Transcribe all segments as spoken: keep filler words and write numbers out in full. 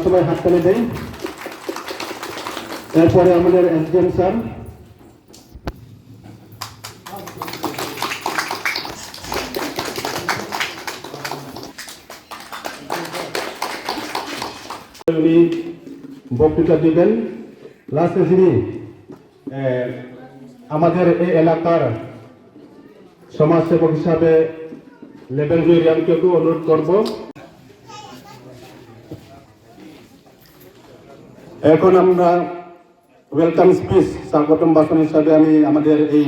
সবাই হাততালি দেই। এরপরে আমাদের এসডিএম স্যার। উনি বক্তৃতা দিবেন। লাস্টে যিনি, এ, আমাদের এই এলাকার সমাজসেবক হিসাবে লেবেল জয় রিয়াংকেকে অনুরোধ করব। এখন আমরা ওয়েলকাম স্পিচ স্বাগতম ভাষণ হিসাবে আমি আমাদের এই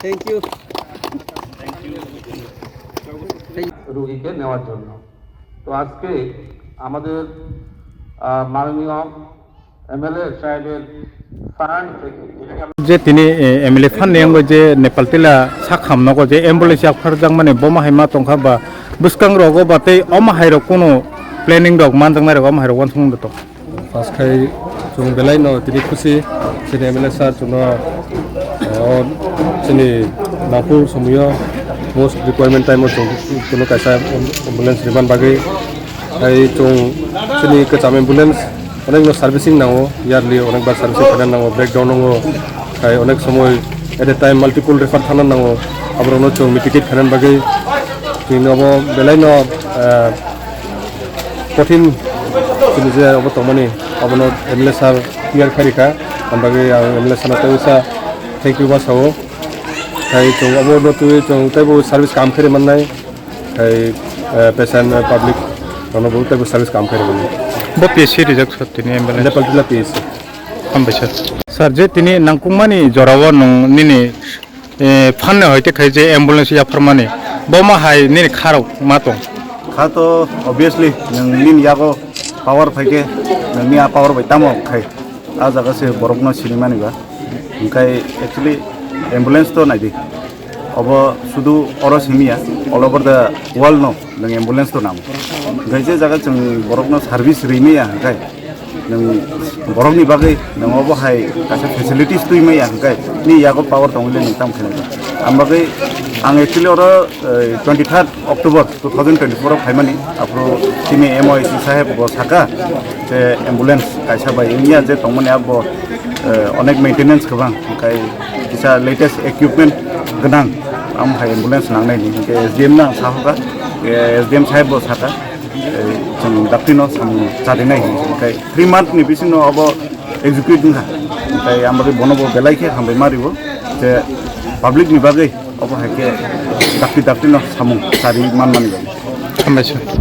থ্যাংক ইউ। রোগীকে নেওয়ার জন্য। তো আজকে আমাদের, আহ, মাননীয় এমএলএ সাহেবের ফান্ড থেকে, এটাকে আমরা je tini, eh, M L A phan ni yango je Nepal tila sak ham nogo je ambulance yak pharjak mani boma hai ma tongkha ba bwskang rogo ba tei omo hai rok kunu planning rok manjaknai rok omo hai rok uansukmung da tong. First khai chwng belai no tini khusi chini M L A sir chwngno, o, chini nangkuk somoyo most requirement time o chwng chwngno kaisa ambulance riman bagwi. Hai chwng chini kwcham ambulance onek no servicing nango, yearly onek bar servicing khaina nango, breakdown nango. Hai onek somoi at a time multiple refer thangna nango, aborokno chwng mitigate khaina bagwi chwngno obo belai no, ah, kothin chini je obo tongmani, abono M L A sir clear kharikha, ang bagwi ang M L A sir no tei usa thank you ma sao. Hai chwng obo no twi chwng teibo service kam khe mannai, hai, eh, patient, eh, public rokno bo teibo service kam khe mannai. Bo P S C rijak sir tini ambulance? Nepal Tila P S C. Hambai sir. Sir, je tini nangkukmani jorao nwng nini, eh, phanne hoite khai je ambulance yapharmani, bo ma hai nini kharok ma tong? Kha to obviously nwng nini yago power phaikhe nwngni a power bai tamo khai a jaga se borokno sinimani ba. Hwnkhe actually ambulance to naidi. Obo sudu oro simiya, all over the world no nwng ambulance to nango. Hwnkhe je jaga chwng borokno service rimaya hwnkhe nwng borokni bagwi nwng obo hai kaisa facilities twi maya hwnkhe ni yago power tongwile nwng tamo khenai. Ang bagwi ang actually oro, eh, twenty third October two thousand twenty-four o phaimani, aphuru chini M O I C saheb bo saka je ambulance kaisa bai wngya je tongmani abo, eh, onek maintenance kwbang, hwnkhe kisa latest equipment gwnang, am hai ambulance nangnai ni, hwnkhe S D M no ang sahoka, eh, S D M saheb bo saka, eh, chwng dakti no samung charinai hinwi, hwnkhe three month ni bisingo abo execute wngkha, hwnkhe ang bagwi bono bo belai khe hambai ma rwo je public ni bagwi obo hai khe dakti dakti no samung chari manmani bagwi. Hambai sir.